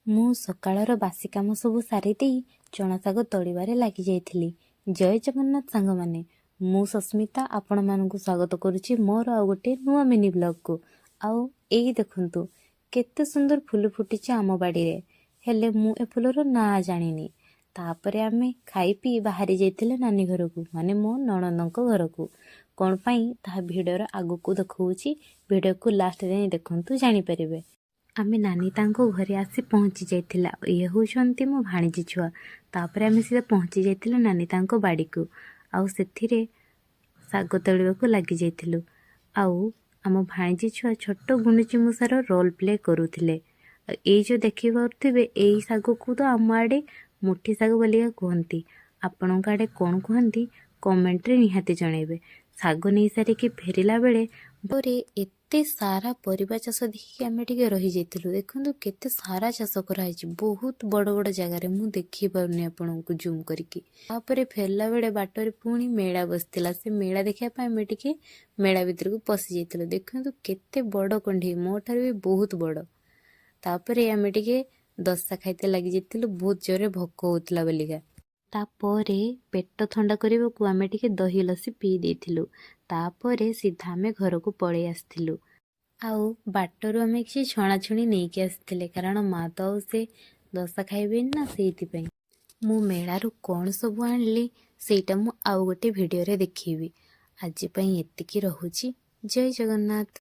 ମୁଁ ସକାଳର ବାସି କାମ ସବୁ ସାରିଦେଇ ଚଣା ଶାଗ ତୋଳିବାରେ ଲାଗିଯାଇଥିଲି। ଜୟ ଜଗନ୍ନାଥ ସାଙ୍ଗମାନେ, ମୁଁ ସସ୍ମିତା ଆପଣମାନଙ୍କୁ ସ୍ୱାଗତ କରୁଛି ମୋର ଆଉ ଗୋଟେ ନୂଆ ମିନି ବ୍ଲଗ୍କୁ। ଆଉ ଏଇ ଦେଖନ୍ତୁ, କେତେ ସୁନ୍ଦର ଫୁଲ ଫୁଟିଛି ଆମ ବାଡ଼ିରେ। ହେଲେ ମୁଁ ଏ ଫୁଲର ନାଁ ଜାଣିନି। ତାପରେ ଆମେ ଖାଇ ପିଇ ବାହାରି ଯାଇଥିଲେ ନାନୀ ଘରକୁ, ମାନେ ମୋ ନଣନ୍ଦଙ୍କ ଘରକୁ। କ'ଣ ପାଇଁ ତାହା ଭିଡ଼ିଓର ଆଗକୁ ଦେଖାଉଛି। ଭିଡ଼ିଓକୁ ଲାଷ୍ଟ ଯାଏଁ ଦେଖନ୍ତୁ, ଜାଣିପାରିବେ। ଆମେ ନାନୀ ତାଙ୍କ ଘରେ ଆସି ପହଞ୍ଚି ଯାଇଥିଲା। ଇଏ ହେଉଛନ୍ତି ମୋ ଭାଣିଜୀ ଛୁଆ। ତାପରେ ଆମେ ସିଧା ପହଞ୍ଚି ଯାଇଥିଲୁ ନାନୀ ତାଙ୍କ ବାଡ଼ିକୁ ଆଉ ସେଥିରେ ଶାଗ ତୋଳିବାକୁ ଲାଗିଯାଇଥିଲୁ। ଆଉ ଆମ ଭାଣିଜୀ ଛୁଆ ଛୋଟ ଗୁଣ୍ଡୁଚି ମୂଷାର ରୋଲ୍ ପ୍ଲେ କରୁଥିଲେ। ଆଉ ଏଇ ଯେଉଁ ଦେଖିପାରୁଥିବେ, ଏଇ ଶାଗକୁ ତ ଆମ ଆଡ଼େ ମୁଠି ଶାଗ ବୋଲିକା କୁହନ୍ତି। ଆପଣଙ୍କ ଆଡ଼େ କ'ଣ କୁହନ୍ତି, କମେଣ୍ଟରେ ନିହାତି ଜଣାଇବେ। ଶାଗ ନେଇସାରିକି ଫେରିଲା ବେଳେ ପରେ ଏତେ ସାରା ପରିବା ଚାଷ ଦେଖିକି ଆମେ ଟିକେ ରହିଯାଇଥିଲୁ। ଦେଖନ୍ତୁ, କେତେ ସାରା ଚାଷ କରାହେଇଛି ବହୁତ ବଡ଼ ବଡ଼ ଜାଗାରେ। ମୁଁ ଦେଖେଇ ପାରୁନି ଆପଣଙ୍କୁ ଜୁମ୍ କରିକି। ତାପରେ ଫେରିଲା ବେଳେ ବାଟରେ ପୁଣି ମେଳା ବସିଥିଲା। ସେ ମେଳା ଦେଖିବା ପାଇଁ ଆମେ ଟିକେ ମେଳା ଭିତରକୁ ପଶି ଯାଇଥିଲୁ। ଦେଖନ୍ତୁ, କେତେ ବଡ଼ କଣ୍ଢେଇ, ମୋ ଠାରୁ ବି ବହୁତ ବଡ଼। ତାପରେ ଆମେ ଟିକେ ଦୋସା ଖାଇତେ ଲାଗିଯାଇଥିଲୁ, ବହୁତ ଜୋରରେ ଭୋକ ହେଉଥିଲା ବୋଲିକା। ତାପରେ ପେଟ ଥଣ୍ଡା କରିବାକୁ ଆମେ ଟିକେ ଦହି ଲସି ପିଇ ଦେଇଥିଲୁ। ତାପରେ ସିଧା ଆମେ ଘରକୁ ପଳେଇ ଆସିଥିଲୁ। ଆଉ ବାଟରୁ ଆମେ କିଛି ଛଣାଛୁଣି ନେଇକି ଆସିଥିଲେ, କାରଣ ମା ତ ଆଉ ସେ ଦୋସା ଖାଇବେନି ନା, ସେଇଥିପାଇଁ। ମୁଁ ମେଳାରୁ କ'ଣ ସବୁ ଆଣିଲି, ସେଇଟା ମୁଁ ଆଉ ଗୋଟେ ଭିଡ଼ିଓରେ ଦେଖେଇବି। ଆଜି ପାଇଁ ଏତିକି ରହୁଛି। ଜୟ ଜଗନ୍ନାଥ।